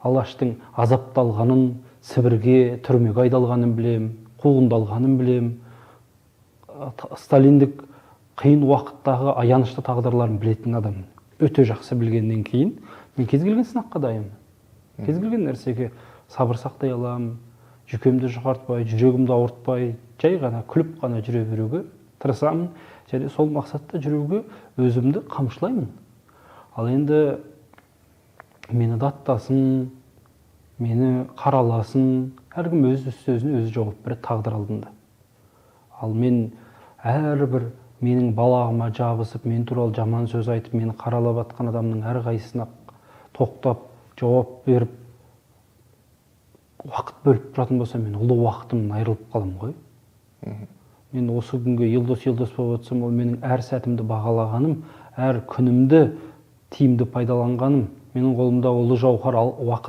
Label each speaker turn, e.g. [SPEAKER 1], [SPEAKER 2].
[SPEAKER 1] Алаштың азапталғанын, Сібірге, түрмеге айдалғанын білем, қуғындалғанын білем, сталиндік қиын уақыттағы аянышты тағдырларын білетін адаммын. Өте жақсы білгеннен кейін мен кез келген сынаққа дайынмын, кез келген нәрсеге сабыр сақтай аламын, жүйкемді жұқартпай, жүрегімді ауыртпай, жай ғана күліп қана жүре беруге тырысамын және сол мақсатта жүруге өзімді қамшылаймын. Ал енді мені даттасын, мені қараласын, әркім өз сөзіне өзі жауап береді тағдыр алдында. Ал мен әрбір менің балағыма жабысып, мен туралы жаман сөз айтып, мені қаралап жатқан адамның әрқайсысына тоқтап, жауап беріп, уақыт бөліп тұратын болсам, мен ұлы уақытымнан айырылып қаламын ғой. Мен осы күнге Елдос, Елдос болып отырсам, ол менің әр сәтімді бағалағаным, әр күнімді тиімді пайдаланғаным. Менің қолымда ұлы жауһар уақыт.